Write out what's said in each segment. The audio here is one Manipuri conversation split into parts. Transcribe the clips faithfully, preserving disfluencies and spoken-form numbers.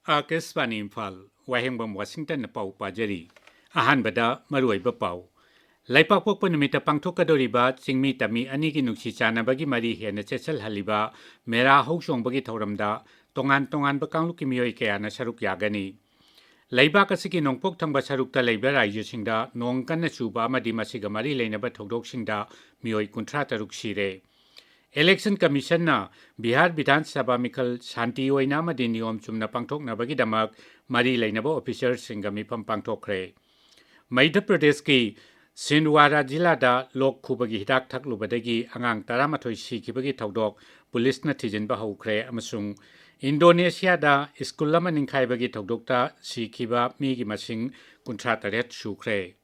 ꯑꯥꯀꯥꯁꯕꯥꯅꯤ ꯏꯝꯐꯥꯜ, ꯋꯥꯍꯦꯡꯕꯝ ꯋꯥꯁꯤꯡꯇꯟꯅ ꯄꯥꯎ ꯄꯥꯖꯔꯤ꯫ ꯑꯍꯥꯟꯕꯗ ꯃꯔꯨꯑꯣꯏꯕ ꯄꯥꯎ꯫ ꯂꯩꯄꯥꯛꯄꯣꯛꯄ ꯅꯨꯃꯤꯠꯇ ꯄꯥꯡꯊꯣꯛꯀꯗꯧꯔꯤꯕ ꯆꯤꯡꯃꯤ ꯇꯝꯃꯤ ꯑꯅꯤꯒꯤ ꯅꯨꯡꯁꯤ ꯆꯥꯟꯅꯕꯒꯤ ꯃꯔꯤ ꯍꯦꯟꯅ ꯆꯦꯠꯁꯤꯜꯍꯜꯂꯤꯕ ꯃꯦꯔꯥ ꯍꯧꯆꯣꯡꯕꯒꯤ ꯊꯧꯔꯝꯗ ꯇꯣꯉꯥꯟ ꯇꯣꯉꯥꯟꯕ ꯀꯥꯡꯂꯨꯞꯀꯤ ꯃꯤꯑꯣꯏ ꯀꯌꯥꯅ ꯁꯔꯨꯛ ꯌꯥꯒꯅꯤ꯫ ꯂꯩꯕꯥꯛ ꯑꯁꯤꯒꯤ ꯅꯣꯡꯄꯣꯛ ꯊꯪꯕ ꯁꯔꯨꯛꯇ ꯂꯩꯕ ꯔꯥꯖ꯭ꯌꯁꯤꯡꯗ ꯅꯣꯡ ꯀꯟꯅ ꯆꯨꯕ ꯑꯃꯗꯤ ꯃꯁꯤꯒ ꯃꯔꯤ ꯂꯩꯅꯕ ꯊꯧꯗꯣꯛꯁꯤꯡꯗ ꯃꯤꯑꯣꯏ ꯀꯨꯟꯊ꯭ꯔꯥ ꯇꯔꯨꯛ ꯁꯤꯔꯦ꯫ ꯏꯂꯦꯛꯁꯟ ꯀꯃꯤꯁꯟꯅ ꯕꯤꯍꯥꯔ ꯕꯤꯙꯥꯟ ꯁꯚꯥ ꯃꯤꯈꯜ ꯁꯥꯟꯇꯤ ꯑꯣꯏꯅ ꯑꯃꯗꯤ ꯅꯤꯌꯣꯝ ꯆꯨꯝꯅ ꯄꯥꯡꯊꯣꯛꯅꯕꯒꯤꯗꯃꯛ ꯃꯔꯤ ꯂꯩꯅꯕ ꯑꯣꯐꯤꯁꯔꯁꯤꯡꯒ ꯃꯤꯐꯝ ꯄꯥꯡꯊꯣꯛꯈ꯭ꯔꯦ꯫ ꯃꯙ꯭ꯌ ꯄ꯭ꯔꯗꯦꯁꯀꯤ ꯁꯤꯟꯗꯋꯥꯔꯥ ꯖꯤꯂꯥꯗ ꯂꯣꯛ ꯈꯨꯕꯒꯤ ꯍꯤꯗꯥꯛ ꯊꯛꯂꯨꯕꯗꯒꯤ ꯑꯉꯥꯡ ꯇꯔꯥꯃꯥꯊꯣꯏ ꯁꯤꯈꯤꯕꯒꯤ ꯊꯧꯗꯣꯛ ꯄꯨꯂꯤꯁꯅ ꯊꯤꯖꯤꯟꯕ ꯍꯧꯈ꯭ꯔꯦ ꯑꯃꯁꯨꯡ ꯏꯟꯗꯣꯅꯦꯁꯤꯌꯥꯗ ꯁ꯭ꯀꯨꯜ ꯑꯃ ꯅꯤꯡꯈꯥꯏꯕꯒꯤ ꯊꯧꯗꯣꯛꯇ ꯁꯤꯈꯤꯕ ꯃꯤꯒꯤ ꯃꯁꯤꯡ ꯀꯨꯟꯊ꯭ꯔꯥ ꯇꯔꯦꯠ ꯁꯨꯈ꯭ꯔꯦ꯫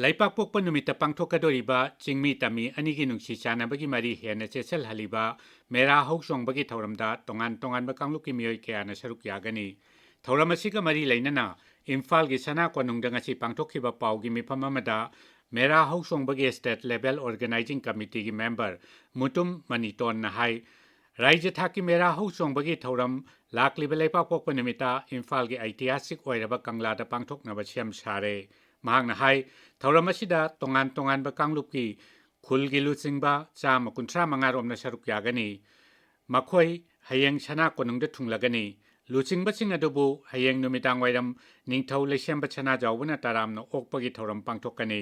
ꯂꯩꯄꯥꯛꯄꯣꯛꯄ ꯅꯨꯃꯤꯠꯇ ꯄꯥꯡꯊꯣꯛꯀꯗꯧꯔꯤꯕ ꯆꯤꯡꯃꯤ ꯇꯝꯃꯤ ꯑꯅꯤꯒꯤ ꯅꯨꯡꯁꯤ ꯆꯥꯟꯅꯕꯒꯤ ꯃꯔꯤ ꯍꯦꯟꯅ ꯆꯦꯠꯁꯤꯜꯍꯜꯂꯤꯕ ꯃꯦꯔꯥ ꯍꯧꯆꯣꯡꯕꯒꯤ ꯊꯧꯔꯝꯗ ꯇꯣꯉꯥꯟ ꯇꯣꯉꯥꯟꯕ ꯀꯥꯡꯂꯨꯞꯀꯤ ꯃꯤꯑꯣꯏ ꯀꯌꯥꯅ ꯁꯔꯨꯛ ꯌꯥꯒꯅꯤ꯫ ꯊꯧꯔꯝ ꯑꯁꯤꯒ ꯃꯔꯤ ꯂꯩꯅꯅ ꯏꯝꯐꯥꯜꯒꯤ ꯁꯅꯥ ꯀꯣꯅꯨꯡꯗ ꯉꯁꯤ ꯄꯥꯡꯊꯣꯛꯈꯤꯕ ꯄꯥꯎꯒꯤ ꯃꯤꯐꯝ ꯑꯃꯗ ꯃꯦꯔꯥ ꯍꯧꯆꯣꯡꯕꯒꯤ state level organizing committeeꯒꯤ member Mutum ꯃꯅꯤꯇꯣꯟꯅ ꯍꯥꯏ, ꯔꯥꯖ꯭ꯌ ꯊꯥꯛꯀꯤ ꯃꯦꯔꯥ ꯍꯧꯆꯣꯡꯕꯒꯤ ꯊꯧꯔꯝ ꯂꯥꯛꯂꯤꯕ ꯂꯩꯄꯥꯛꯄꯣꯛꯄ ꯅꯨꯃꯤꯠꯇ ꯏꯝꯐꯥꯜꯒꯤ ꯑꯩꯇꯤꯍꯥꯁꯤꯛ ꯑꯣꯏꯔꯕ ꯀꯪꯂꯥꯗ ꯄꯥꯡꯊꯣꯛꯅꯕ ꯁꯦꯝ ꯁꯥꯔꯦ꯫ ꯃꯍꯥꯛꯅ ꯍꯥꯏ, ꯊꯧꯔꯝ ꯑꯁꯤꯗ ꯇꯣꯉꯥꯟ ꯇꯣꯉꯥꯟꯕ ꯀꯥꯡꯂꯨꯞꯀꯤ ꯈꯨꯜꯒꯤ ꯂꯨꯆꯤꯡꯕ ꯆꯥꯝꯃ ꯀꯨꯟꯊ꯭ꯔꯥ ꯃꯉꯥ ꯔꯣꯝꯅ ꯁꯔꯨꯛ ꯌꯥꯒꯅꯤ꯫ ꯃꯈꯣꯏ ꯍꯌꯦꯡ ꯁꯅꯥ ꯀꯣꯅꯨꯡꯗ ꯊꯨꯡꯂꯒꯅꯤ꯫ ꯂꯨꯆꯤꯡꯕꯁꯤꯡ ꯑꯗꯨꯕꯨ ꯍꯌꯦꯡ ꯅꯨꯃꯤꯗꯥꯡ ꯋꯥꯏꯔꯝ ꯅꯤꯡꯊꯧ ꯂꯩꯁꯦꯝꯕ ꯁꯅꯥꯖꯥꯎꯕꯅ ꯇꯔꯥꯝꯅ ꯑꯣꯛꯄꯒꯤ ꯊꯧꯔꯝ ꯄꯥꯡꯊꯣꯛꯀꯅꯤ꯫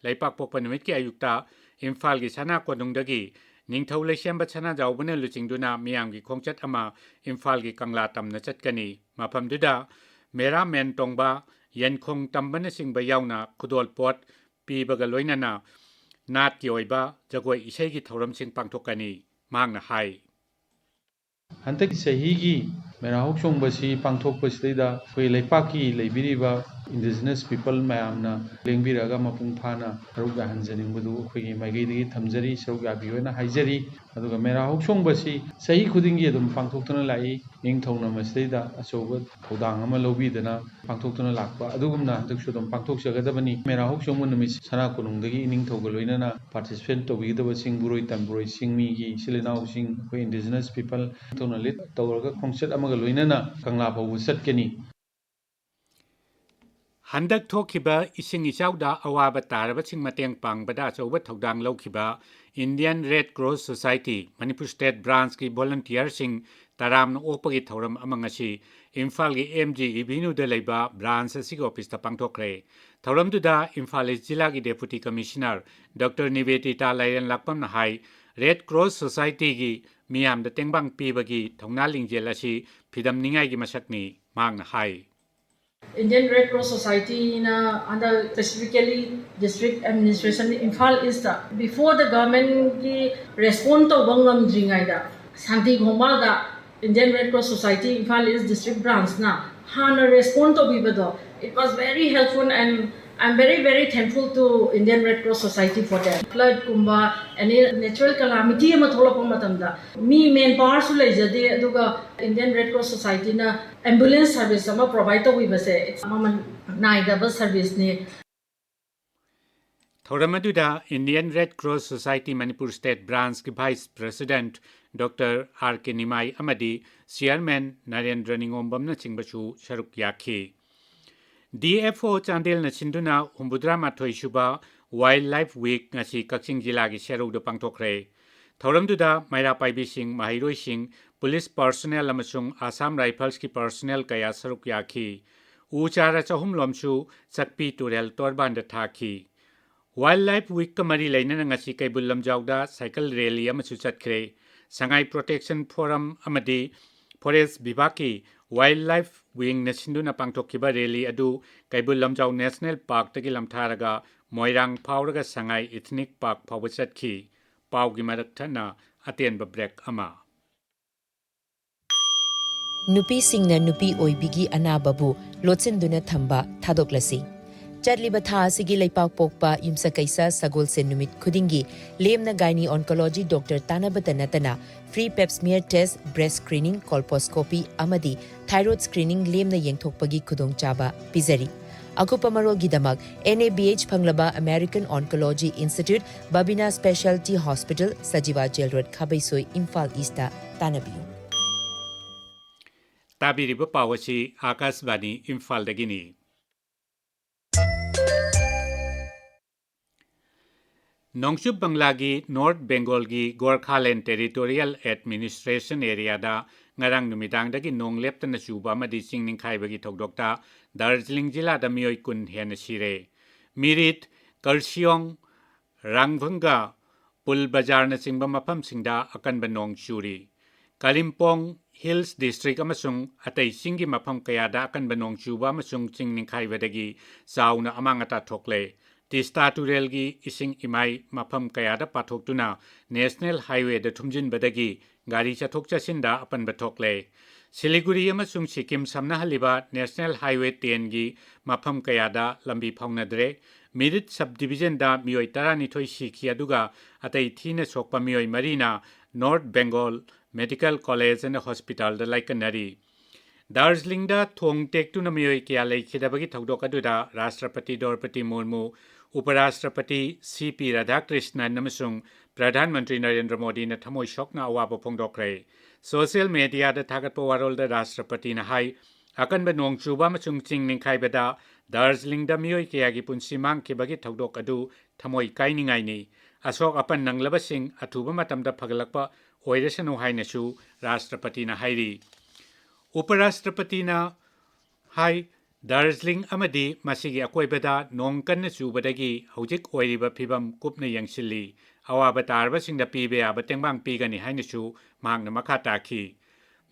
ꯂꯩꯄꯥꯛꯄꯣꯛꯄ ꯅꯨꯃꯤꯠꯀꯤ ꯑꯌꯨꯛꯇ ꯏꯝꯐꯥꯜꯒꯤ ꯁꯅꯥ ꯀꯣꯅꯨꯡꯗꯒꯤ ꯅꯤꯡꯊꯧ ꯂꯩꯁꯦꯝꯕ ꯁꯅꯥꯖꯥꯎꯕꯅ ꯂꯨꯆꯤꯡꯗꯨꯅ ꯃꯤꯌꯥꯝꯒꯤ ꯈꯣꯡꯆꯠ ꯑꯃ ꯏꯝꯐꯥꯜꯒꯤ ꯀꯪꯂꯥ ꯇꯝꯅ ꯆꯠꯀꯅꯤ꯫ ꯃꯐꯝꯗꯨꯗ ꯃꯦꯔꯥ ꯃꯦꯟ ꯇꯣꯡꯕ, ꯌꯦꯟꯈꯣꯡ ꯇꯝꯕꯅꯆꯤꯡꯕ ꯌꯥꯎꯅ ꯈꯨꯗꯣꯜꯄꯣꯠ ꯄꯤꯕꯒ ꯂꯣꯏꯅꯅ ꯅꯥꯠꯀꯤ ꯑꯣꯏꯕ ꯖꯒꯣꯏ ꯏꯁꯩꯒꯤ ꯊꯧꯔꯝꯁꯤꯡ ꯄꯥꯡꯊꯣꯛꯀꯅꯤ꯫ ꯃꯍꯥꯛꯅ ꯍꯥꯏ꯫ ꯍꯟꯗꯛꯀꯤ ꯆꯍꯤꯒꯤ ꯃꯦꯔꯥ ꯍꯧꯆꯣꯡꯕꯁꯤ ꯄꯥꯡꯊꯣꯛꯄꯁꯤꯗꯩꯗ ꯑꯩꯈꯣꯏ ꯂꯩꯄꯥꯛꯀꯤ ꯂꯩꯕꯤꯔꯤꯕ indigenous people ꯃꯌꯥꯝꯅ ꯂꯦꯡꯕꯤꯔꯒ ꯃꯄꯨꯡ ꯐꯥꯅ ꯁꯔꯨꯛ ꯌꯥꯍꯟꯖꯅꯤꯡꯕꯗꯨ ꯑꯩꯈꯣꯏꯒꯤ ꯃꯥꯏꯀꯩꯗꯒꯤ ꯊꯝꯖꯔꯤ, ꯁꯔꯨꯛ ꯌꯥꯕꯤꯌꯣꯅ ꯍꯥꯏꯖꯔꯤ꯫ ꯑꯗꯨꯒ ꯃꯦꯔꯥ ꯍꯧ ꯆꯣꯡꯕꯁꯤ ꯆꯍꯤ ꯈꯨꯗꯤꯡꯒꯤ ꯑꯗꯨꯝ ꯄꯥꯡꯊꯣꯛꯇꯨꯅ ꯂꯥꯛꯏ꯫ ꯏꯅꯤꯡꯊꯧꯅ ꯃꯁꯤꯗꯩꯗ ꯑꯆꯧꯕ ꯊꯧꯗꯥꯡ ꯑꯃ ꯂꯧꯕꯤꯗꯅ ꯄꯥꯡꯊꯣꯛꯇꯨꯅ ꯂꯥꯛꯄ ꯑꯗꯨꯒꯨꯝꯅ ꯍꯟꯗꯛꯁꯨ ꯑꯗꯨꯝ ꯄꯥꯡꯊꯣꯛꯆꯒꯗꯕꯅꯤ꯫ ꯃꯦꯔꯥ ꯍꯧ ꯆꯣꯡꯕ ꯅꯨꯃꯤꯠ ꯁꯅꯥ ꯀꯣꯅꯨꯡꯗꯒꯤ ꯏꯅꯤꯡꯊꯧꯒ ꯂꯣꯏꯅꯅ participate ꯇꯧꯕꯤꯒꯗꯕ ꯆꯤꯡꯕꯨꯔꯣꯏ ꯇꯝꯕꯨꯔꯣꯏ ꯆꯤꯡꯃꯤꯒꯤ ꯏꯆꯤꯜ ꯏꯅꯥꯎꯁꯤꯡ, ꯑꯩꯈꯣꯏ indigenous people ꯏꯅꯤꯡꯊꯧꯅ lead ꯇꯧꯔꯒ ꯈꯣꯡꯆꯠ ꯑꯃꯒ ꯂꯣꯏꯅꯅ ꯀꯪꯂꯥ ꯐꯥꯎꯕ ꯆꯠꯀꯅꯤ꯫ ꯍꯟꯗꯛ ꯊꯣꯛꯈꯤꯕ ꯏꯁꯤꯡ ꯏꯆꯥꯎꯗ ꯑꯋꯥꯕ ꯇꯥꯔꯕꯁꯤꯡ ꯃꯇꯦꯡ ꯄꯥꯡꯕꯗ ꯑꯆꯧꯕ ꯊꯧꯗꯥꯡ ꯂꯧꯈꯤꯕ Indian Red Cross Society Manipur state branchꯀꯤ volunteerꯁꯤꯡ ꯇꯔꯥꯝꯅ ꯑꯣꯛꯄꯒꯤ ꯊꯧꯔꯝ ꯑꯃ ꯉꯁꯤ ꯏꯝꯐꯥꯜꯒꯤ M G Avenueꯗ ꯂꯩꯕ branch ꯑꯁꯤꯒꯤ officeꯇ ꯄꯥꯡꯊꯣꯛꯈ꯭ꯔꯦ꯫ ꯊꯧꯔꯝꯗꯨꯗ ꯏꯝꯐꯥꯜ East ꯖꯤꯂꯥꯒꯤ Deputy Commissioner Doctor ꯅꯤꯕꯦꯗꯤꯇꯥ ꯂꯥꯏꯔꯦꯟꯂꯥꯛꯄꯝꯅ ꯍꯥꯏ, Red Cross Societyꯒꯤ ꯃꯤꯌꯥꯝꯗ ꯇꯦꯡꯕꯥꯡ ꯄꯤꯕꯒꯤ ꯊꯧꯅꯥ ꯂꯤꯡꯖꯦꯜ ꯑꯁꯤ ꯐꯤꯗꯝꯅꯤꯡꯉꯥꯏꯒꯤ ꯃꯁꯛꯅꯤ꯫ ꯃꯍꯥꯛꯅ ꯍꯥꯏ, Indian Red Cross Societyꯅ ꯍꯟꯗꯛ specifically district administration Imphal Eastꯇ before the governmentꯀꯤ respond ꯇꯧꯕ ꯉꯝꯗ꯭ꯔꯤꯉꯩꯗ ꯁꯥꯟꯇꯤ ꯈꯣꯡꯕꯥꯜꯗ Indian Red Cross Society Imphal East District Branchꯅ ꯍꯥꯟꯅ respond ꯇꯧꯕꯤꯕꯗꯣ, it was very helpful and I'm very, very thankful to Indian Red Cross Society for that. Floodꯀꯨꯝꯕ any natural calamity ꯑꯃ ꯊꯣꯛꯂꯛꯄ ꯃꯇꯝꯗ ꯃꯤ manpowerꯁꯨ ꯂꯩꯖꯗꯦ, ꯑꯗꯨꯒ Indian Red Cross Societyꯅ ambulance service ꯑꯃ provide ꯇꯧꯕꯤꯕꯁꯦ, it's ꯃꯃꯜ ꯅꯥꯏꯗꯕ serviceꯅꯤ꯫ ꯊꯧꯔꯝ ꯑꯗꯨꯗ Indian Red Cross Society Manipur state branchꯀꯤ vice president Doctor R K ꯅꯤꯃꯥꯏ ꯑꯃꯗꯤ chairman ꯅꯔꯦꯟꯗ꯭ꯔ ꯅꯤꯉꯣꯝꯕꯝꯅꯆꯤꯡꯕꯁꯨ ꯁꯔꯨꯛ ꯌꯥꯈꯤ꯫ D F O ꯆꯥꯟꯗꯦꯜꯅ ꯁꯤꯟꯗꯨꯅ ꯍꯨꯝꯐꯨꯇꯔꯥ ꯃꯥꯊꯣꯏ ꯁꯨꯕ Wildlife Week ꯉꯁꯤ ꯀꯛꯆꯤꯡ ꯖꯤꯂꯥꯒꯤ ꯁꯦꯔꯧꯗ ꯄꯥꯡꯊꯣꯛꯈ꯭ꯔꯦ꯫ ꯊꯧꯔꯝꯗꯨꯗ ꯃꯩꯔꯥ ꯄꯥꯏꯕꯤꯁꯤꯡ, ꯃꯍꯩꯔꯣꯏꯁꯤꯡ, police personnel ꯑꯃꯁꯨꯡ Assam Riflesꯀꯤ personnel ꯀꯌꯥ ꯁꯔꯨꯛ ꯌꯥꯈꯤ꯫ ꯎ ꯆꯥꯔ ꯆꯍꯨꯝ ꯂꯣꯝꯁꯨ ꯆꯥꯛꯄꯤ ꯇꯨꯔꯦꯜ ꯇꯣꯔꯕꯥꯟꯗ ꯊꯥꯈꯤ꯫ Wildlife Weekꯀ ꯃꯔꯤ ꯂꯩꯅꯅ ꯉꯁꯤ ꯀꯩꯕꯨꯜ ꯂꯝꯖꯥꯎꯗ cycle rally ꯑꯃꯁꯨ ꯆꯠꯈ꯭ꯔꯦ꯫ ꯁꯉꯥꯏ Protection Forum ꯑꯃꯗꯤ Forest ꯕꯤꯚꯥꯒꯀꯤ Wildlife Wingꯅ ꯁꯤꯟꯗꯨꯅ ꯄꯥꯡꯊꯣꯛꯈꯤꯕ rally ꯑꯗꯨ ꯀꯩꯕꯨꯜ ꯂꯝꯖꯥꯎ National Parkꯇꯒꯤ ꯂꯝꯊꯥꯔꯒ ꯃꯣꯏꯔꯥꯡ ꯐꯥꯎꯔꯒ ꯁꯉꯥꯏ Ethnic Park ꯐꯥꯎꯕ ꯆꯠꯈꯤ꯫ ꯄꯥꯎꯒꯤ ꯃꯔꯛ ꯊꯠꯅ ꯑꯇꯦꯟꯕ break ꯑꯃ꯫ ꯅꯨꯄꯤꯁꯤꯡꯅ ꯅꯨꯄꯤ ꯑꯣꯏꯕꯤꯒꯤ ꯑꯅꯥꯕꯕꯨ ꯂꯣꯠꯁꯤꯟꯗꯨꯅ ꯊꯝꯕ ꯊꯥꯗꯣꯛꯂꯁꯤ꯫ ꯆꯠꯂꯤꯕ ꯊꯥ ꯑꯁꯤꯒꯤ ꯂꯩꯄꯥꯛ ꯄꯣꯛꯄ ꯌꯨꯝꯁꯀꯩꯁ ꯁꯒꯣꯜꯁꯦꯟ ꯅꯨꯃꯤꯠ ꯈꯨꯗꯤꯡꯒꯤ ꯂꯦꯝꯅ gynae oncology doctor ꯇꯥꯟꯅꯕꯇ ꯅꯠꯇꯅ free pap smear test, breast screening, colposcopy ꯑꯃꯗꯤ thyroid screening ꯂꯦꯝꯅ ꯌꯦꯡꯊꯣꯛꯄꯒꯤ ꯈꯨꯗꯣꯡꯆꯥꯕ ꯄꯤꯖꯔꯤ꯫ ꯑꯀꯨꯞꯄ ꯃꯔꯣꯜꯒꯤꯗꯃꯛ N A B H ꯐꯪꯂꯕ American Oncology Institute, Babina Specialty Hospital, Sajiwa Jail Road, ꯈꯥꯕꯩꯁꯣꯏ, Imphal East ꯇ ꯇꯥꯟꯅꯕꯤꯌꯨ꯫ ꯇꯥꯕꯤꯔꯤꯕ ꯄꯥꯎ ꯑꯁꯤ ꯑꯥꯀꯥꯁꯕꯥꯅꯤ ꯏꯝꯐꯥꯜꯗꯒꯤꯅꯤ꯫ ꯅꯣꯡꯆꯨꯞ ꯕꯪꯂꯥꯒꯤ North Bengalꯒꯤ Gorkhaland Territorial Administration Areaꯗ ꯉꯔꯥꯡ ꯅꯨꯃꯤꯗꯥꯡꯗꯒꯤ ꯅꯣꯡ ꯂꯦꯞꯇꯅ ꯆꯨꯕ ꯑꯃꯗꯤ ꯆꯤꯡ ꯅꯤꯡꯈꯥꯏꯕꯒꯤ ꯊꯧꯗꯣꯛꯇ ꯗꯥꯔꯖꯤꯂꯤꯡ ꯖꯤꯂꯥꯗ ꯃꯤꯑꯣꯏ ꯀꯨꯟ ꯍꯦꯟꯅ ꯁꯤꯔꯦ꯫ ꯃꯤꯔꯤꯠ, ꯀꯔꯁꯤꯌꯣꯡ, ꯔꯥꯡꯚꯪꯒ, ꯄꯨꯜ ꯕꯖꯥꯔꯅꯆꯤꯡꯕ ꯃꯐꯝꯁꯤꯡꯗ ꯑꯀꯟꯕ ꯅꯣꯡ ꯆꯨꯔꯤ꯫ ꯀꯥꯂꯤꯝꯄꯣꯡ Hills District ꯑꯃꯁꯨꯡ ꯑꯇꯩ ꯆꯤꯡꯒꯤ ꯃꯐꯝ ꯀꯌꯥꯗ ꯑꯀꯟꯕ ꯅꯣꯡ ꯆꯨꯕ ꯑꯃꯁꯨꯡ ꯆꯤꯡ ꯅꯤꯡꯈꯥꯏꯕꯗꯒꯤ ꯆꯥꯎꯅ ꯑꯃꯥꯡ ꯑꯇꯥ ꯊꯣꯛꯂꯦ꯫ ꯇꯤꯁꯇꯥ ꯇꯨꯔꯦꯜꯒꯤ ꯏꯁꯤꯡ ꯏꯃꯥꯏ ꯃꯐꯝ ꯀꯌꯥꯗ ꯄꯥꯊꯣꯛꯇꯨꯅ National Highwayꯗ ꯊꯨꯝꯖꯤꯟꯕꯗꯒꯤ ꯒꯥꯔꯤ ꯆꯠꯊꯣꯛ ꯆꯠꯁꯤꯟꯗ ꯑꯄꯟꯕ ꯊꯣꯛꯂꯦ꯫ ꯁꯤꯂꯤꯒꯨꯔꯤ ꯑꯃꯁꯨꯡ ꯁꯤꯛꯀꯤꯝ ꯁꯝꯅꯍꯜꯂꯤꯕ National Highway tenꯒꯤ ꯃꯐꯝ ꯀꯌꯥꯗ ꯂꯝꯕꯤ ꯐꯥꯎꯅꯗ꯭ꯔꯦ꯫ ꯃꯤꯔꯤꯠ Sub Divisionꯗ ꯃꯤꯑꯣꯏ ꯇꯔꯥꯅꯤꯊꯣꯏ ꯁꯤꯈꯤ, ꯑꯗꯨꯒ ꯑꯇꯩ ꯊꯤꯅ ꯁꯣꯛꯄ ꯃꯤꯑꯣꯏ ꯃꯔꯤꯅ North Bengal Medical College and Hospitalꯗ ꯂꯥꯏꯀꯠꯅꯔꯤ꯫ ꯗꯥꯔꯖꯤꯂꯤꯡꯗ ꯊꯣꯡ ꯇꯦꯛꯇꯨꯅ ꯃꯤꯑꯣꯏ ꯀꯌꯥ ꯂꯩꯈꯤꯗꯕꯒꯤ ꯊꯧꯗꯣꯛ ꯑꯗꯨꯗ ꯔꯥꯁꯇ꯭ꯔꯄꯇꯤ ꯗ꯭ꯔꯧꯄꯗꯤ ꯃꯨꯔꯃꯨ, ꯎꯄꯔꯥꯁꯇ꯭ꯔꯄꯇꯤ ꯁꯤ ꯄꯤ ꯔꯥꯙꯥꯀ꯭ꯔꯤꯁꯅꯟ ꯑꯃꯁꯨꯡ ꯄ꯭ꯔꯙꯥꯟ ꯃꯟꯇ꯭ꯔꯤ ꯅꯔꯦꯟꯗ꯭ꯔ ꯃꯣꯗꯤꯅ ꯊꯃꯣꯏ ꯁꯣꯛꯅ ꯑꯋꯥꯕ ꯐꯣꯡꯗꯣꯛꯈ꯭ꯔꯦ꯫ Social mediaꯗ ꯊꯥꯒꯠꯄ ꯋꯥꯔꯣꯜꯗ ꯔꯥꯁꯇ꯭ꯔꯄꯇꯤꯅ ꯍꯥꯏ, ꯑꯀꯟꯕ ꯅꯣꯡ ꯆꯨꯕ ꯑꯃꯁꯨꯡ ꯆꯤꯡ ꯅꯤꯡꯈꯥꯏꯕꯗ ꯗꯥꯔꯖꯤꯂꯤꯡꯗ ꯃꯤꯑꯣꯏ ꯀꯌꯥꯒꯤ ꯄꯨꯟꯁꯤ ꯃꯥꯡꯈꯤꯕꯒꯤ ꯊꯧꯗꯣꯛ ꯑꯗꯨ ꯊꯃꯣꯏ ꯀꯥꯏꯅꯤꯡꯉꯥꯏꯅꯤ꯫ ꯑꯁꯣꯛ ꯑꯄꯟ ꯅꯪꯂꯕꯁꯤꯡ ꯑꯊꯨꯕ ꯃꯇꯝꯗ ꯐꯒꯠꯂꯛꯄ ꯑꯣꯏꯔꯁꯅꯨ ꯍꯥꯏꯅꯁꯨ ꯔꯥꯁꯇ꯭ꯔꯄꯇꯤꯅ ꯍꯥꯏꯔꯤ꯫ ꯎꯄꯔꯥꯁꯇ꯭ꯔꯄꯇꯤꯅ ꯍꯥꯏ, ꯗꯥꯔꯖꯤꯂꯤꯡ ꯑꯃꯗꯤ ꯃꯁꯤꯒꯤ ꯑꯀꯣꯏꯕꯗ ꯅꯣꯡ ꯀꯟꯅ ꯆꯨꯕꯗꯒꯤ ꯍꯧꯖꯤꯛ ꯑꯣꯏꯔꯤꯕ ꯐꯤꯚꯝ ꯀꯨꯞꯅ ꯌꯦꯡꯁꯤꯜꯂꯤ꯫ ꯑꯋꯥꯕ ꯇꯥꯔꯕꯁꯤꯡꯗ ꯄꯤꯕ ꯌꯥꯕ ꯇꯦꯡꯕꯥꯡ ꯄꯤꯒꯅꯤ ꯍꯥꯏꯅꯁꯨ ꯃꯍꯥꯛꯅ ꯃꯈꯥ ꯇꯥꯈꯤ꯫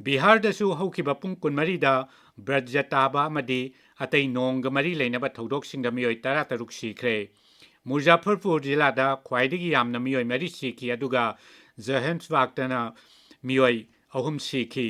ꯕꯤꯍꯥꯔꯗꯁꯨ ꯍꯧꯈꯤꯕ ꯄꯨꯡ ꯀꯨꯟꯃꯔꯤꯗ ꯕ꯭ꯔꯖ ꯇꯥꯕ ꯑꯃꯗꯤ ꯑꯇꯩ ꯅꯣꯡꯒ ꯃꯔꯤ ꯂꯩꯅꯕ ꯊꯧꯗꯣꯛꯁꯤꯡꯗ ꯃꯤꯑꯣꯏ ꯇꯔꯥꯇꯔꯨꯛ ꯁꯤꯈ꯭ꯔꯦ꯫ ꯃꯨꯖꯥꯐꯔꯄꯨꯔ ꯖꯤꯂꯥꯗ ꯈ꯭ꯋꯥꯏꯗꯒꯤ ꯌꯥꯝꯅ ꯃꯤꯑꯣꯏ ꯃꯔꯤ ꯁꯤꯈꯤ, ꯑꯗꯨꯒ ꯖꯍꯦꯟꯁꯕꯥꯒꯇꯅ ꯃꯤꯑꯣꯏ ꯑꯍꯨꯝ ꯁꯤꯈꯤ꯫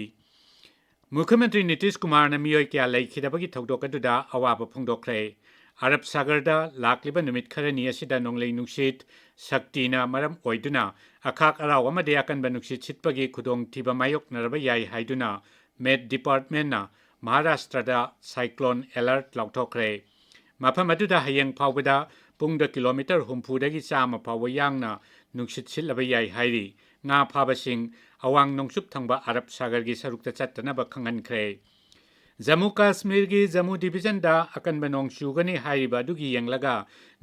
ꯃꯨꯈ꯭ꯌ ꯃꯟꯇ꯭ꯔꯤ ꯅꯤꯇꯤꯁ ꯀꯨꯃꯥꯔꯅ ꯃꯤꯑꯣꯏ ꯀꯌꯥ ꯂꯩꯈꯤꯗꯕꯒꯤ ꯊꯧꯗꯣꯛ ꯑꯗꯨꯗ ꯑꯋꯥꯕ ꯐꯣꯡꯗꯣꯛꯈ꯭ꯔꯦ꯫ ꯑꯔꯕ ꯁꯥꯒꯔꯗ ꯂꯥꯛꯂꯤꯕ ꯅꯨꯃꯤꯠ ꯈꯔꯅꯤ ꯑꯁꯤꯗ ꯅꯣꯡꯂꯩ ꯅꯨꯡꯁꯤꯠ ꯁꯛꯇꯤꯅ ꯃꯔꯝ ꯑꯣꯏꯗꯨꯅ ꯑꯈꯥꯛ ꯑꯔꯥꯎ ꯑꯃꯗꯤ ꯑꯀꯟꯕ ꯅꯨꯡꯁꯤꯠ ꯁꯤꯠꯄꯒꯤ ꯈꯨꯗꯣꯡꯊꯤꯕ ꯃꯥꯌꯣꯛꯅꯔꯕ ꯌꯥꯏ ꯍꯥꯏꯗꯨꯅ ꯃꯦꯠ ꯗꯤꯄꯥꯔꯠꯃꯦꯟꯅ ꯃꯍꯥꯔꯥꯁꯇ꯭ꯔꯗ ꯁꯥꯏꯀ꯭ꯂꯣꯟ ꯑꯦꯂꯔꯠ ꯂꯥꯎꯊꯣꯛꯈ꯭ꯔꯦ꯫ ꯃꯐꯝ ꯑꯗꯨꯗ ꯍꯌꯦꯡ ꯐꯥꯎꯕꯗ ꯄꯨꯡꯗ ꯀꯤꯂꯣꯃꯤꯇꯔ ꯍꯨꯝꯐꯨꯗꯒꯤ ꯆꯥꯝꯃ ꯐꯥꯎꯕ ꯌꯥꯡꯅ ꯅꯨꯡꯁꯤꯠ ꯁꯤꯠꯂꯕ ꯌꯥꯏ ꯍꯥꯏꯔꯤ꯫ ꯉꯥ ꯐꯥꯕꯁꯤꯡ ꯑꯋꯥꯡ ꯅꯣꯡꯆꯨꯞ ꯊꯪꯕ ꯑꯔꯕ ꯁꯥꯒꯔꯒꯤ ꯁꯔꯨꯛꯇ ꯆꯠꯇꯅꯕ ꯈꯪꯍꯟꯈ꯭ꯔꯦ꯫ ꯖꯝꯃꯨ ꯀꯥꯁꯃꯤꯔꯒꯤ ꯖꯝꯃꯨ ꯗꯤꯚꯤꯖꯟꯗ ꯑꯀꯟꯕ ꯅꯣꯡ ꯆꯨꯒꯅꯤ ꯍꯥꯏꯔꯤꯕ ꯑꯗꯨꯒꯤ ꯌꯦꯡꯂꯒ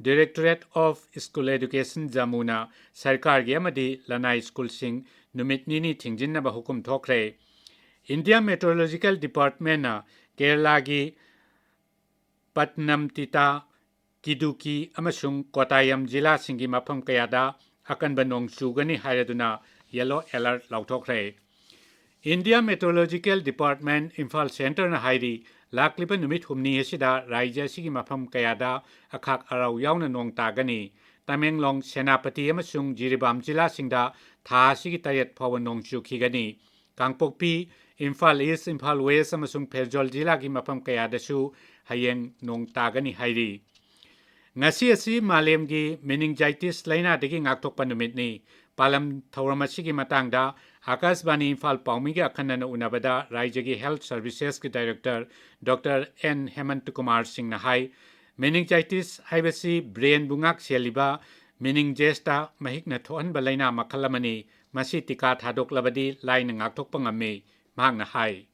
Directorate of School Education ꯖꯝꯃꯨꯅ ꯁꯔꯀꯥꯔꯒꯤ ꯑꯃꯗꯤ ꯂꯅꯥꯏ ꯁ꯭ꯀꯨꯜꯁꯤꯡ ꯅꯨꯃꯤꯠ ꯅꯤꯅꯤ ꯊꯤꯡꯖꯤꯟꯅꯕ ꯍꯨꯀꯨꯝ ꯊꯣꯛꯈ꯭ꯔꯦ꯫ ꯏꯟꯗꯤꯌꯥ ꯃꯦꯇ꯭ꯔꯣꯂꯣꯖꯤꯀꯦꯜ ꯗꯤꯄꯥꯔꯠꯃꯦꯟꯅ ꯀꯦꯔꯂꯥꯒꯤ ꯄꯠꯅꯝꯇꯤꯇꯥ, ꯀꯤꯗꯨꯀꯤ ꯑꯃꯁꯨꯡ ꯀꯣꯇꯥꯌꯝ ꯖꯤꯂꯥꯁꯤꯡꯒꯤ ꯃꯐꯝ ꯀꯌꯥꯗ ꯑꯀꯟꯕ ꯅꯣꯡ ꯆꯨꯒꯅꯤ ꯍꯥꯏꯔꯗꯨꯅ ꯌꯦꯂꯣ ꯑꯦꯂꯔꯠ ꯂꯥꯎꯊꯣꯛꯈ꯭ꯔꯦ꯫ ꯏꯟꯗꯤꯌꯥ ꯃꯦꯇ꯭ꯔꯣꯂꯣꯖꯤꯀꯦꯜ ꯗꯤꯄꯥꯔꯠꯃꯦꯟ ꯏꯝꯐꯥꯜ ꯁꯦꯟꯇꯔꯅ ꯍꯥꯏꯔꯤ, ꯂꯥꯛꯂꯤꯕ ꯅꯨꯃꯤꯠ ꯍꯨꯝꯅꯤ ꯑꯁꯤꯗ ꯔꯥꯖ꯭ꯌ ꯑꯁꯤꯒꯤ ꯃꯐꯝ ꯀꯌꯥꯗ ꯑꯈꯥꯛ ꯑꯔꯥꯎ ꯌꯥꯎꯅ ꯅꯣꯡ ꯇꯥꯒꯅꯤ꯫ ꯇꯃꯦꯡꯂꯣꯡ, ꯁꯦꯅꯥꯄꯇꯤ ꯑꯃꯁꯨꯡ ꯖꯤꯔꯤꯕꯥꯝ ꯖꯤꯂꯥꯁꯤꯡꯗ ꯊꯥ ꯑꯁꯤꯒꯤ ꯇꯔꯦꯠ ꯐꯥꯎꯕ ꯅꯣꯡ ꯆꯨꯈꯤꯒꯅꯤ꯫ ꯀꯥꯡꯄꯣꯛꯄꯤ, ꯏꯝꯐꯥꯜ ꯏꯁ, ꯏꯝꯐꯥꯜ ꯋꯦꯁ ꯑꯃꯁꯨꯡ ꯐꯦꯔꯖꯣꯜ ꯖꯤꯂꯥꯒꯤ ꯃꯐꯝ ꯀꯌꯥꯗꯁꯨ ꯍꯌꯦꯡ ꯅꯣꯡ ꯇꯥꯒꯅꯤ ꯍꯥꯏꯔꯤ꯫ ꯉꯁꯤ ꯑꯁꯤ ꯃꯥꯂꯦꯝꯒꯤ meningitis ꯂꯥꯏꯅꯥꯗꯒꯤ ꯉꯥꯛꯊꯣꯛꯄ ꯅꯨꯃꯤꯠꯅꯤ꯫ ꯄꯥꯂꯝ ꯊꯧꯔꯝ ꯑꯁꯤꯒꯤ ꯃꯇꯥꯡꯗ ꯑꯥꯀꯥꯁꯕꯥꯅꯤ ꯏꯝꯐꯥꯜ ꯄꯥꯎꯃꯤꯒ ꯑꯈꯟꯅꯅ ꯎꯅꯕꯗ ꯔꯥꯖ꯭ꯌꯒꯤ Health Servicesꯀꯤ Director Doctor N ꯍꯦꯃꯟꯇ Kumar ꯁꯤꯡꯅ ꯍꯥꯏ, meningitis ꯍꯥꯏꯕꯁꯤ brainꯕꯨ ꯉꯥꯛ ꯁꯦꯜꯂꯤꯕ meningesꯇ ꯃꯍꯤꯛꯅ ꯊꯣꯛꯍꯟꯕ ꯂꯥꯏꯅꯥ ꯃꯈꯜ ꯑꯃꯅꯤ꯫ ꯃꯁꯤ ꯇꯤꯀꯥ ꯊꯥꯗꯣꯛꯂꯕꯗꯤ ꯂꯥꯏꯅ ꯉꯥꯛꯊꯣꯛꯄ ꯉꯝꯃꯤ꯫ ꯃꯍꯥꯛꯅ ꯍꯥꯏ꯫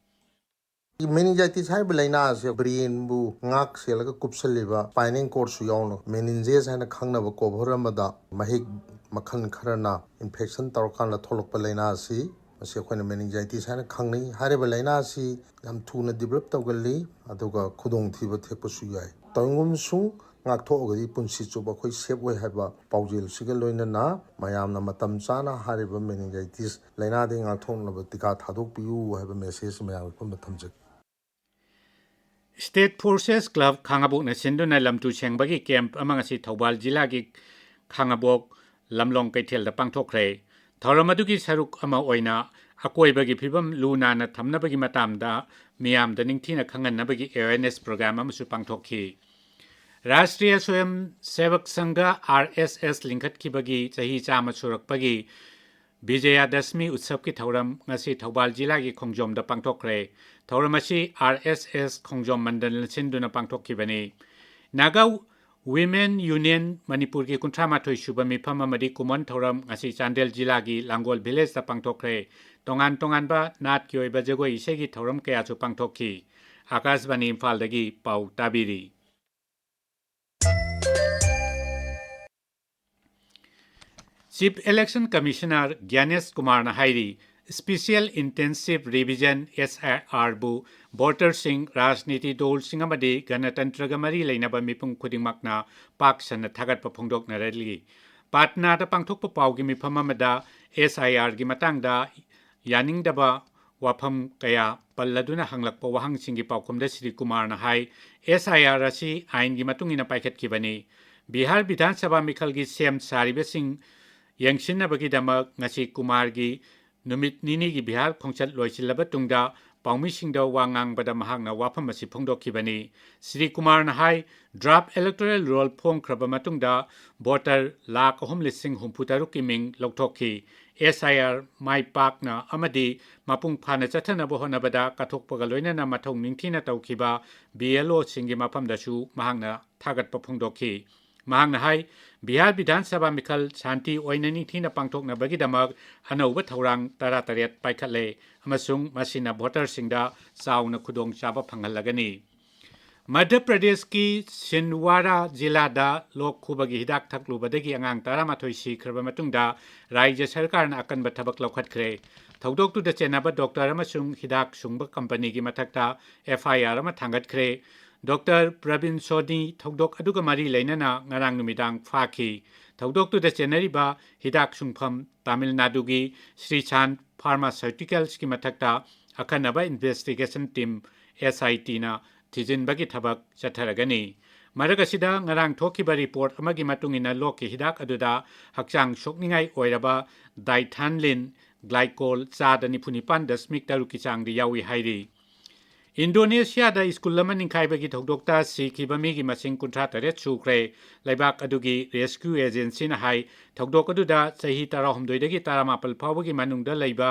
Meningitis ꯍꯥꯏꯔꯤꯕ ꯂꯥꯏꯅꯥ ꯑꯁꯤ brainꯕꯨ ꯉꯥꯛ ꯁꯦꯜꯂꯒ ꯀꯨꯞꯁꯜꯂꯤꯕ spinal cordꯁꯨ ꯌꯥꯎꯅ meninges ꯍꯥꯏꯅ ꯈꯪꯅꯕ cover ꯑꯃꯗ ꯃꯍꯤꯛ ꯃꯈꯜ ꯈꯔꯅ infection ꯇꯧꯔꯀꯥꯟꯗ ꯊꯣꯛꯂꯛꯄ ꯂꯥꯏꯅꯥ ꯑꯁꯤ, ꯃꯁꯤ ꯑꯩꯈꯣꯏꯅ meningitis ꯍꯥꯏꯅ ꯈꯪꯅꯩ꯫ ꯍꯥꯏꯔꯤꯕ ꯂꯥꯏꯅꯥ ꯑꯁꯤ ꯌꯥꯝ ꯊꯨꯅ develop ꯇꯧꯒꯜꯂꯤ, ꯑꯗꯨꯒ ꯈꯨꯗꯣꯡꯊꯤꯕ ꯊꯦꯛꯄꯁꯨ ꯌꯥꯏ꯫ ꯇꯧꯏꯒꯨꯝꯕꯁꯨꯡ ꯉꯥꯛꯊꯣꯛꯑꯒꯗꯤ ꯄꯨꯟꯁꯤ ꯆꯨꯞꯄ ꯑꯩꯈꯣꯏ safe ꯑꯣꯏ ꯍꯥꯏꯕ ꯄꯥꯎꯖꯦꯜꯁꯤꯒ ꯂꯣꯏꯅꯅ ꯃꯌꯥꯝꯅ ꯃꯇꯝ ꯆꯥꯅ ꯍꯥꯏꯔꯤꯕ meningitis ꯂꯥꯏꯅꯥꯗꯒꯤ ꯉꯥꯛꯊꯣꯛꯅꯕ ꯇꯤꯀꯥ ꯊꯥꯗꯣꯛꯄꯤꯌꯨ ꯍꯥꯏꯕ message ꯃꯌꯥꯝꯒꯤ ꯃꯐꯝꯗ ꯊꯝꯖꯒꯦ꯫ State Forces Club ꯈꯥꯉꯕꯣꯛꯅ ꯁꯤꯟꯗꯨꯅ ꯂꯝꯇꯨ ꯁꯦꯡꯕꯒꯤ camp ꯑꯃ ꯉꯁꯤ ꯊꯧꯕꯥꯜ ꯖꯤꯂꯥꯒꯤ ꯈꯥꯉꯕꯣꯛ ꯂꯝꯂꯣꯡ ꯀꯩꯊꯦꯜꯗ ꯄꯥꯡꯊꯣꯛꯈ꯭ꯔꯦ꯫ ꯊꯧꯔꯝ ꯑꯗꯨꯒꯤ ꯁꯔꯨꯛ ꯑꯃ ꯑꯣꯏꯅ ꯑꯀꯣꯏꯕꯒꯤ ꯐꯤꯕꯝ ꯂꯨ ꯅꯥꯟꯅ ꯊꯝꯅꯕꯒꯤ ꯃꯇꯥꯡꯗ ꯃꯤꯌꯥꯝꯗ ꯅꯤꯡꯊꯤꯅ ꯈꯪꯍꯟꯅꯕꯒꯤ awareness program ꯑꯃꯁꯨ ꯄꯥꯡꯊꯣꯛꯈꯤ꯫ ꯔꯥꯁꯇ꯭ꯔꯤꯌꯥ ꯁ꯭ꯋꯌꯝ ꯁꯦꯕꯛ ꯁꯪꯘ, RSS, ꯂꯤꯡꯈꯠꯈꯤꯕꯒꯤ ꯆꯍꯤ ꯆꯥꯝꯃ ꯁꯨꯔꯛꯄꯒꯤ ꯕꯤꯖꯌꯥꯗꯁꯃꯤ ꯎꯠꯁꯕꯀꯤ ꯊꯧꯔꯝ ꯉꯁꯤ ꯊꯧꯕꯥꯜ ꯖꯤꯂꯥꯒꯤ ꯈꯣꯡꯖꯣꯝꯗ ꯄꯥꯡꯊꯣꯛꯈ꯭ꯔꯦ꯫ ꯊꯧꯔꯝ ꯑꯁꯤ RSS ꯈꯣꯡꯖꯣꯝ ꯃꯟꯗꯜꯅ ꯁꯤꯟꯗꯨꯅ ꯄꯥꯡꯊꯣꯛꯈꯤꯕꯅꯤ꯫ ꯅꯥꯒꯥ Women Union ꯃꯅꯤꯄꯨꯔꯒꯤ ꯀꯨꯟꯊ꯭ꯔꯥ ꯃꯥꯊꯣꯏ ꯁꯨꯕ ꯃꯤꯐꯝ ꯑꯃꯗꯤ ꯀꯨꯃꯣꯟ ꯊꯧꯔꯝ ꯉꯁꯤ ꯆꯥꯟꯗꯦꯜ ꯖꯤꯂꯥꯒꯤ ꯂꯥꯡꯒꯣꯜ ꯚꯤꯂꯦꯖꯇ ꯄꯥꯡꯊꯣꯛꯈ꯭ꯔꯦ꯫ ꯇꯣꯉꯥꯟ ꯇꯣꯉꯥꯟꯕ ꯅꯥꯠꯀꯤ ꯑꯣꯏꯕ ꯖꯒꯣꯏ ꯏꯁꯩꯒꯤ ꯊꯧꯔꯝ ꯀꯌꯥꯁꯨ ꯄꯥꯡꯊꯣꯛꯈꯤ꯫ ꯑꯥꯀꯥꯁꯕꯥꯅꯤ ꯏꯝꯐꯥꯜꯗꯒꯤ ꯄꯥꯎ ꯇꯥꯕꯤꯔꯤ꯫ Chief Election Commissioner ꯒ꯭ꯌꯥꯅꯦꯁ ꯀꯨꯃꯥꯔꯅ ꯍꯥꯏꯔꯤ, Special Intensive Revision, SIR, ꯕꯨ ꯚꯣꯇꯔꯁꯤꯡ, ꯔꯥꯖꯅꯤꯇꯤ ꯗꯜꯁꯤꯡ ꯑꯃꯗꯤ ꯒꯅꯇꯟꯇ꯭ꯔꯒ ꯃꯔꯤ ꯂꯩꯅꯕ ꯃꯤꯄꯨꯝ ꯈꯨꯗꯤꯡꯃꯛꯅ ꯄꯥꯛ ꯁꯟꯅ ꯊꯥꯒꯠꯄ ꯐꯣꯡꯗꯣꯛꯅꯔꯛꯂꯤ꯫ ꯄꯥꯠꯅꯥꯗ ꯄꯥꯡꯊꯣꯛꯄ ꯄꯥꯎꯒꯤ ꯃꯤꯐꯝ ꯑꯃꯗ SIR ꯒꯤ ꯃꯇꯥꯡꯗ ꯌꯥꯅꯤꯡꯗꯕ ꯋꯥꯐꯝ ꯀꯌꯥ ꯄꯜꯂꯗꯨꯅ ꯍꯪꯂꯛꯄ ꯋꯥꯍꯪꯁꯤꯡꯒꯤ ꯄꯥꯎꯈꯨꯝꯗ ꯁ꯭ꯔꯤ ꯀꯨꯃꯥꯔꯅ ꯍꯥꯏ, SIR ꯑꯁꯤ ꯑꯥꯏꯟꯒꯤ ꯃꯇꯨꯡ ꯏꯟꯅ ꯄꯥꯏꯈꯠꯈꯤꯕꯅꯤ꯫ ꯕꯤꯍꯥꯔ ꯕꯤꯙꯥꯟ ꯁꯚꯥ ꯃꯤꯈꯜꯒꯤ ꯁꯦꯝ ꯁꯥꯔꯤꯕꯁꯤꯡ ꯌꯦꯡꯁꯤꯟꯅꯕꯒꯤꯗꯃꯛ ꯉꯁꯤ ꯀꯨꯃꯥꯔꯒꯤ ꯅꯨꯃꯤꯠ ꯅꯤꯅꯤꯒꯤ ꯕꯤꯍꯥꯔ ꯈꯣꯡꯆꯠ ꯂꯣꯏꯁꯤꯜꯂꯕ ꯇꯨꯡꯗ ꯄꯥꯎꯃꯤꯁꯤꯡꯗ ꯋꯥ ꯉꯥꯡꯕꯗ ꯃꯍꯥꯛꯅ ꯋꯥꯐꯝ ꯑꯁꯤ ꯐꯣꯡꯗꯣꯛꯈꯤꯕꯅꯤ꯫ ꯁ꯭ꯔꯤ ꯀꯨꯃꯥꯔꯅ ꯍꯥꯏ, draft electoral roll ꯐꯣꯡꯈ꯭ꯔꯕ ꯃꯇꯨꯡꯗ ꯚꯣꯇꯔ ꯂꯥꯈ ꯑꯍꯨꯝ ꯂꯤꯁꯤꯡ ꯍꯨꯝꯐꯨ ꯇꯔꯨꯛꯀꯤ ꯃꯤꯡ ꯂꯧꯊꯣꯛꯈꯤ꯫ SIR ꯃꯥꯏ ꯄꯥꯛꯅ ꯑꯃꯗꯤ ꯃꯄꯨꯡ ꯐꯥꯅ ꯆꯠꯊꯅꯕ ꯍꯣꯠꯅꯕꯗ ꯀꯠꯊꯣꯛꯄꯒ ꯂꯣꯏꯅꯅ ꯃꯊꯧ ꯅꯤꯡꯊꯤꯅ ꯇꯧꯈꯤꯕ BLO ꯁꯤꯡꯒꯤ ꯃꯐꯝꯗꯁꯨ ꯃꯍꯥꯛꯅ ꯊꯥꯒꯠꯄ ꯐꯣꯡꯗꯣꯛꯈꯤ꯫ ꯃꯍꯥꯛꯅ ꯍꯥꯏ, ꯕꯤꯍꯥꯔ ꯕꯤꯙꯥꯟ ꯁꯚꯥ ꯃꯤꯈꯜ ꯁꯥꯟꯇꯤ ꯑꯣꯏꯅ ꯅꯤꯡꯊꯤꯅ ꯄꯥꯡꯊꯣꯛꯅꯕꯒꯤꯗꯃꯛ ꯑꯅꯧꯕ ꯊꯧꯔꯥꯡ ꯇꯔꯥꯇꯔꯦꯠ ꯄꯥꯏꯈꯠꯂꯦ ꯑꯃꯁꯨꯡ ꯃꯁꯤꯅ ꯚꯣꯇꯔꯁꯤꯡꯗ ꯆꯥꯎꯅ ꯈꯨꯗꯣꯡꯆꯥꯕ ꯐꯪꯍꯜꯂꯒꯅꯤ꯫ ꯃꯙ꯭ꯌ ꯄ꯭ꯔꯗꯦꯁꯀꯤ ꯁꯤꯟꯗꯋꯥꯔꯥ ꯖꯤꯂꯥꯗ ꯂꯣꯛ ꯈꯨꯕꯒꯤ ꯍꯤꯗꯥꯛ ꯊꯛꯂꯨꯕꯗꯒꯤ ꯑꯉꯥꯡ ꯇꯔꯥꯃꯥꯊꯣꯏ ꯁꯤꯈ꯭ꯔꯕ ꯃꯇꯨꯡꯗ ꯔꯥꯖ꯭ꯌ ꯁꯔꯀꯥꯔꯅ ꯑꯀꯟꯕ ꯊꯕꯛ ꯂꯧꯈꯠꯈ꯭ꯔꯦ꯫ ꯊꯧꯗꯣꯛꯇꯨꯗ ꯆꯦꯟꯅꯕ ꯗꯣꯛꯇꯔ ꯑꯃꯁꯨꯡ ꯍꯤꯗꯥꯛ ꯁꯨꯡꯕ ꯀꯝꯄꯅꯤꯒꯤ ꯃꯊꯛꯇ FIR ꯑꯃ ꯊꯥꯡꯒꯠꯈ꯭ꯔꯦ꯫ ꯗꯣꯛꯇꯔ ꯄ꯭ꯔꯕꯤꯟ ꯁꯣꯅꯤ ꯊꯧꯗꯣꯛ ꯑꯗꯨꯒ ꯃꯔꯤ ꯂꯩꯅꯅ ꯉꯔꯥꯡ ꯅꯨꯃꯤꯗꯥꯡ ꯐꯥꯈꯤ꯫ ꯊꯧꯗꯣꯛꯇꯨꯗ ꯆꯦꯟꯅꯔꯤꯕ ꯍꯤꯗꯥꯛ ꯁꯨꯡꯐꯝ ꯇꯥꯃꯤꯜ ꯅꯥꯗꯨꯒꯤ ꯁ꯭ꯔꯤꯁꯥꯟ ꯐꯥꯔꯃꯥꯁꯤꯎꯇꯤꯀꯦꯜꯁꯀꯤ ꯃꯊꯛꯇ ꯑꯈꯟꯅꯕ ꯏꯟꯚꯦꯁꯇꯤꯒꯦꯁꯟ ꯇꯤꯝ, SIT ꯅ ꯊꯤꯖꯤꯟꯕꯒꯤ ꯊꯕꯛ ꯆꯠꯊꯔꯒꯅꯤ꯫ ꯃꯔꯛ ꯑꯁꯤꯗ ꯉꯔꯥꯡ ꯊꯣꯛꯈꯤꯕ ꯔꯤꯄꯣꯔꯠ ꯑꯃꯒꯤ ꯃꯇꯨꯡ ꯏꯟꯅ ꯂꯣꯛꯀꯤ ꯍꯤꯗꯥꯛ ꯑꯗꯨꯗ ꯍꯛꯆꯥꯡ ꯁꯣꯛꯅꯤꯡꯉꯥꯏ ꯑꯣꯏꯔꯕ ꯗꯥꯏꯊꯥꯟꯂꯤꯟ glycol ꯆꯥꯗ ꯅꯤꯐꯨ ꯅꯤꯄꯥꯟ ꯗꯁꯃꯤꯛ ꯇꯔꯨꯛꯀꯤ ꯆꯥꯡꯗ ꯌꯥꯎꯏ ꯍꯥꯏꯔꯤ꯫ ꯏꯟꯗꯣꯅꯦꯁꯤꯌꯥꯗ ꯁ꯭ꯀꯨꯜ ꯑꯃ ꯅꯤꯡꯈꯥꯏꯕꯒꯤ ꯊꯧꯗꯣꯛꯇ ꯁꯤꯈꯤꯕ ꯃꯤꯒꯤ ꯃꯁꯤꯡ ꯀꯨꯟꯊ꯭ꯔꯥ ꯇꯔꯦꯠ ꯁꯨꯈ꯭ꯔꯦ꯫ ꯂꯩꯕꯥꯛ ꯑꯗꯨꯒꯤ ꯔꯦꯁꯀ꯭ꯌꯨ ꯑꯦꯖꯦꯟꯁꯤꯅ ꯍꯥꯏ, ꯊꯧꯗꯣꯛ ꯑꯗꯨꯗ ꯆꯍꯤ ꯇꯔꯥꯍꯨꯝꯗꯣꯏꯗꯒꯤ ꯇꯔꯥꯃꯥꯄꯜ ꯐꯥꯎꯕꯒꯤ ꯃꯅꯨꯡꯗ ꯂꯩꯕ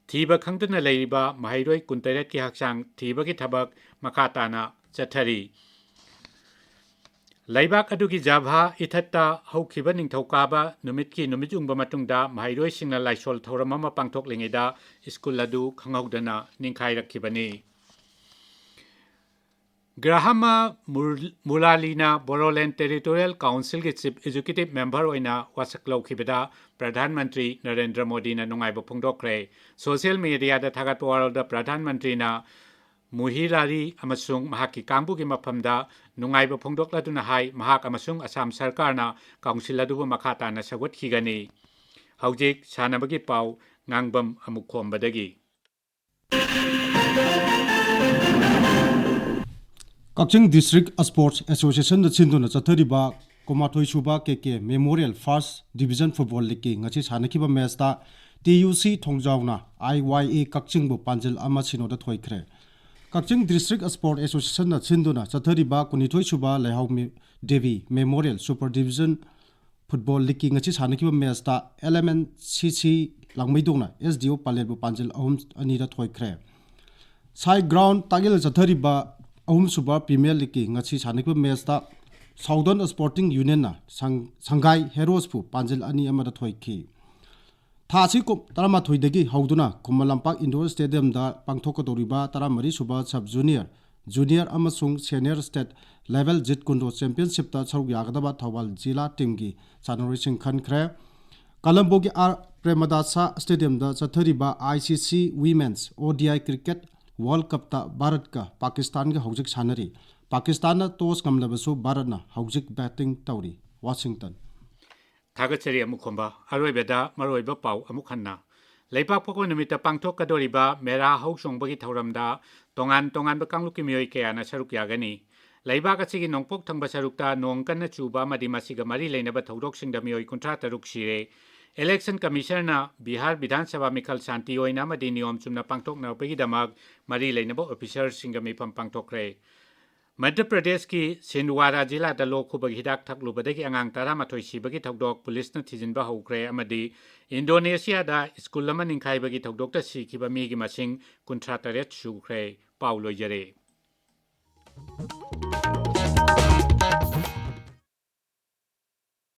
ꯊꯤꯕ ꯈꯪꯗꯅ ꯂꯩꯔꯤꯕ ꯃꯍꯩꯔꯣꯏ ꯀꯨꯟꯇꯔꯦꯠꯀꯤ ꯍꯛꯆꯥꯡ ꯊꯤꯕꯒꯤ ꯊꯕꯛ ꯃꯈꯥ ꯇꯥꯅ ꯆꯠꯊꯔꯤ꯫ ꯂꯩꯕꯥꯛ ꯑꯗꯨꯒꯤ ꯖꯥꯚꯥ ꯏꯊꯠꯇ ꯍꯧꯈꯤꯕ ꯅꯤꯡꯊꯧꯀꯥꯕ ꯅꯨꯃꯤꯠꯀꯤ ꯅꯨꯃꯤꯠ ꯌꯨꯡꯕ ꯃꯇꯨꯡꯗ ꯃꯍꯩꯔꯣꯏꯁꯤꯡꯅ ꯂꯥꯏꯁꯣꯜ ꯊꯧꯔꯝ ꯑꯃ ꯄꯥꯡꯊꯣꯛꯂꯤꯉꯩꯗ ꯁ꯭ꯀꯨꯜ ꯑꯗꯨ ꯈꯪꯍꯧꯗꯅ ꯅꯤꯡꯈꯥꯏꯔꯛꯈꯤꯕꯅꯤ꯫ ꯒ꯭ꯔꯥꯍꯥꯃ ꯃꯨꯔ-, ꯃꯨꯔꯥꯂꯤꯅ ꯕꯣꯔꯣꯂꯦꯟ ꯇꯦꯔꯤꯇꯣꯔꯤꯌꯦꯜ ꯀꯥꯎꯟꯁꯤꯜꯒꯤ ꯆꯤꯐ ꯑꯦꯛꯖꯤꯀ꯭ꯌꯨꯇꯤꯚ ꯃꯦꯝꯕꯔ ꯑꯣꯏꯅ ꯋꯥꯁꯛ ꯂꯧꯈꯤꯕꯗ ꯄ꯭ꯔꯙꯥꯟ ꯃꯟꯇ꯭ꯔꯤ ꯅꯔꯦꯟꯗ꯭ꯔ ꯃꯣꯗꯤꯅ ꯅꯨꯡꯉꯥꯏꯕ ꯐꯣꯡꯗꯣꯛꯈ꯭ꯔꯦ꯫ ꯁꯣꯁꯤꯌꯦꯜ ꯃꯦꯗꯤꯌꯥꯗ ꯊꯥꯒꯠꯄ ꯋꯥꯔꯣꯜꯗ ꯄ꯭ꯔꯙꯥꯟ ꯃꯟꯇ꯭ꯔꯤꯅ ꯃꯨꯍꯤꯔꯥꯔꯤ ꯑꯃꯁꯨꯡ ꯃꯍꯥꯛꯀꯤ ꯀꯥꯡꯕꯨꯒꯤ ꯃꯐꯝꯗ ꯅꯨꯡꯉꯥꯏꯕ ꯐꯣꯡꯗꯣꯛꯂꯗꯨꯅ ꯍꯥꯏ, ꯃꯍꯥꯛ ꯑꯃꯁꯨꯡ ꯑꯁꯥꯝ ꯁꯔꯀꯥꯔꯅ ꯀꯥꯎꯟꯁꯤꯜ ꯑꯗꯨꯕꯨ ꯃꯈꯥ ꯇꯥꯅ ꯁꯧꯒꯠꯈꯤꯒꯅꯤ꯫ ꯍꯧꯖꯤꯛ ꯁꯥꯟꯅꯕꯒꯤ ꯄꯥꯎ ꯉꯥꯡꯕꯝ ꯑꯃꯨꯛ ꯈꯣꯝꯕꯗꯒꯤ꯫ ꯀꯛꯆꯤꯡ ꯗꯤꯁꯇ꯭ꯔꯤꯛ ꯁ꯭ꯄꯣꯔꯠꯁ ꯑꯦꯁꯣꯁꯤꯌꯦꯁꯟꯅ ꯁꯤꯟꯗꯨꯅ ꯆꯠꯊꯔꯤꯕ ꯀꯨꯟꯃꯥꯊꯣꯏ ꯁꯨꯕ ꯀꯦ ꯀꯦ ꯃꯦꯃꯣꯔꯤꯌꯦꯜ ꯐꯥꯔꯁ ꯗꯤꯕꯤꯖꯟ ꯐꯨꯠꯕꯣꯜ ꯂꯤꯒꯀꯤ ꯉꯁꯤ ꯁꯥꯟꯅꯈꯤꯕ ꯃꯦꯆꯇ ꯇꯤ ꯌꯨ ꯁꯤ ꯊꯣꯡꯖꯥꯎꯅ ꯑꯥꯏ ꯋꯥꯏ ꯑꯦ ꯀꯛꯆꯤꯡꯕꯨ ꯄꯥꯟꯖꯤꯜ ꯑꯃ ꯁꯤꯅꯣꯗ ꯊꯣꯏꯈ꯭ꯔꯦ꯫ ꯀꯛꯆꯤꯡ ꯗꯤꯁꯇ꯭ꯔꯤꯛ ꯁ꯭ꯄꯣꯔꯠꯁ ꯑꯦꯁꯣꯁꯤꯌꯦꯁꯟꯅ ꯁꯤꯟꯗꯨꯅ ꯆꯠꯊꯔꯤꯕ ꯀꯨꯟꯅꯤꯊꯣꯏ ꯁꯨꯕ ꯂꯩꯍꯥꯎ ꯃꯤ-, Devi memorial super division football ꯂꯤꯒꯀꯤ ꯉꯁꯤ ꯁꯥꯟꯅꯈꯤꯕ ꯃꯦꯆꯇ ꯑꯦꯜ ꯑꯦꯝ ꯑꯦꯟ ꯁꯤ ꯁꯤ ꯂꯥꯡꯃꯩꯗꯣꯡꯅ ꯑꯦꯁ ꯗꯤ ꯑꯣ ꯄꯂꯦꯜꯕꯨ ꯄꯥꯟꯖꯤꯜ ꯑꯍꯨꯝ ꯑꯅꯤꯗ ꯊꯣꯏꯈ꯭ꯔꯦ꯫ ꯁꯥꯏ ꯒ꯭ꯔꯥꯎꯟ ꯇꯥꯛꯌꯦꯜꯗ ꯆꯠꯊꯔꯤꯕ ꯑꯍꯨꯝꯁꯨꯕ ꯄ꯭ꯔꯤꯃꯤꯌꯔ ꯂꯤꯒꯀꯤ ꯉꯁꯤ ꯁꯥꯟꯅꯈꯤꯕ ꯃꯦꯆꯇ ꯁꯥꯎꯗꯔꯟ ꯁ꯭ꯄꯣꯔꯇꯤꯡ ꯌꯨꯅꯤꯌꯟꯅ ꯁꯪ-, ꯁꯪꯒꯥꯏ ꯍꯦꯔꯣꯁꯄꯨ ꯄꯥꯟꯖꯤꯜ ꯑꯅꯤ ꯑꯃꯗ ꯊꯣꯏꯈꯤ꯫ ꯊꯥ ꯑꯁꯤ ꯀꯨꯝ-, ꯇꯔꯥꯃꯥꯊꯣꯏꯗꯒꯤ ꯍꯧꯗꯨꯅ ꯈꯨꯃꯟ ꯂꯝꯄꯥꯛ ꯏꯟꯗꯣꯔ ꯁ꯭ꯇꯦꯗꯤꯌꯝꯗ ꯄꯥꯡꯊꯣꯛꯀꯗꯧꯔꯤꯕ ꯇꯔꯥꯃꯔꯤ ꯁꯨꯕ ꯁꯕ ꯖꯨꯅꯤꯌꯔ, ꯖꯨꯅꯤꯌꯔ ꯑꯃꯁꯨꯡ ꯁꯦꯅꯤꯌꯔ ꯁ꯭ꯇꯦꯠ ꯂꯦꯚꯦꯜ ꯖꯤꯠ ꯀꯨꯟꯗꯣ ꯆꯦꯝꯄꯤꯌꯟꯁꯤꯞꯇ ꯁꯔꯨꯛ ꯌꯥꯒꯗꯕ ꯊꯧꯕꯥꯜ ꯖꯤꯂꯥ ꯇꯤꯝꯒꯤ ꯁꯥꯟꯅꯔꯣꯏꯁꯤꯡ ꯈꯟꯈ꯭ꯔꯦ꯫ ꯀꯂꯝꯕꯣꯒꯤ ꯑꯥꯔ ꯄ꯭ꯔꯦꯃꯗꯥꯁ ꯁ꯭ꯇꯦꯗꯤꯌꯝꯗ ꯆꯠꯊꯔꯤꯕ ꯑꯥꯏ ꯁꯤ ꯁꯤ ꯋꯤꯃꯦꯟꯁ ꯑꯣ ꯗꯤ ꯑꯥꯏ ꯀ꯭ꯔꯤꯀꯦꯠ ꯋꯥꯔꯜꯗ ꯀꯞꯇ ꯚꯥꯔꯠꯀ ꯄꯥꯀꯤꯁꯇꯥꯟꯒ ꯍꯧꯖꯤꯛ ꯁꯥꯟꯅꯔꯤ꯫ ꯄꯥꯀꯤꯁꯇꯥꯟꯅ ꯇꯣꯁ ꯉꯝꯂꯕꯁꯨ ꯚꯥꯔꯠꯅ ꯍꯧꯖꯤꯛ ꯕꯦꯇꯤꯡ ꯇꯧꯔꯤ꯫ ꯋꯥꯁꯤꯡꯇꯟ꯫ ꯊꯥꯒꯠꯆꯔꯤ ꯑꯃꯨꯛ ꯈꯣꯝꯕ꯫ ꯑꯔꯣꯏꯕꯗ ꯃꯔꯨꯑꯣꯏꯕ ꯄꯥꯎ ꯑꯃꯨꯛ ꯍꯟꯅ꯫ ꯂꯩꯕꯥꯛꯄꯣꯛꯄ ꯅꯨꯃꯤꯠꯇ ꯄꯥꯡꯊꯣꯛꯀꯗꯧꯔꯤꯕ ꯃꯦꯔꯥ ꯍꯧ ꯆꯣꯡꯕꯒꯤ ꯊꯧꯔꯝꯗ ꯇꯣꯉꯥꯟ ꯇꯣꯉꯥꯟꯕ ꯀꯥꯡꯂꯨꯞꯀꯤ ꯃꯤꯑꯣꯏ ꯀꯌꯥꯅ ꯁꯔꯨꯛ ꯌꯥꯒꯅꯤ꯫ ꯂꯩꯕꯥꯛ ꯑꯁꯤꯒꯤ ꯅꯣꯡꯄꯣꯛ ꯊꯪꯕ ꯁꯔꯨꯛꯇ ꯅꯣꯡ ꯀꯟꯅ ꯆꯨꯕ ꯑꯃꯗꯤ ꯃꯁꯤꯒ ꯃꯔꯤ ꯂꯩꯅꯕ ꯊꯧꯗꯣꯛꯁꯤꯡꯗ ꯃꯤꯑꯣꯏ ꯀꯨꯟꯊ꯭ꯔꯥ ꯇꯔꯨꯛ ꯁꯤꯔꯦ꯫ Election Commissioner-ꯅ ꯕꯤꯍꯥꯔ ꯕꯤꯙꯥꯟ ꯁꯚꯥ ꯃꯤꯈꯜ ꯁꯥꯟꯇꯤ ꯑꯣꯏꯅ ꯑꯃꯗꯤ ꯅꯤꯌꯣꯝ ꯆꯨꯝꯅ ꯄꯥꯡꯊꯣꯛꯅꯕꯒꯤꯗꯃꯛ ꯃꯔꯤ ꯂꯩꯅꯕ officer-ꯁꯤꯡꯒ ꯃꯤꯐꯝ ꯄꯥꯡꯊꯣꯛꯈ꯭ꯔꯦ꯫ ꯃꯙ꯭ꯌ ꯄ꯭ꯔꯗꯦꯁꯀꯤ ꯁꯤꯟꯗꯋꯥꯔꯥ ꯖꯤꯂꯥꯗ ꯂꯣꯛ ꯈꯨꯕꯒꯤ ꯍꯤꯗꯥꯛ ꯊꯛꯂꯨꯕꯗꯒꯤ ꯑꯉꯥꯡ ꯇꯔꯥꯃꯥꯊꯣꯏ ꯁꯤꯕꯒꯤ ꯊꯧꯗꯣꯛ ꯄꯨꯂꯤꯁꯅ ꯊꯤꯖꯤꯟꯕ ꯍꯧꯈ꯭ꯔꯦ ꯑꯃꯗꯤ ꯏꯟꯗꯣꯅꯦꯁꯤꯌꯥꯗ ꯁ꯭ꯀꯨꯜ ꯑꯃ ꯅꯤꯡꯈꯥꯏꯕꯒꯤ ꯊꯧꯗꯣꯛꯇ ꯁꯤꯈꯤꯕ ꯃꯤꯒꯤ ꯃꯁꯤꯡ ꯀꯨꯟꯊ꯭ꯔꯥ ꯇꯔꯦꯠ ꯁꯨꯈ꯭ꯔꯦ꯫ ꯄꯥꯎ ꯂꯣꯏꯖꯔꯦ꯫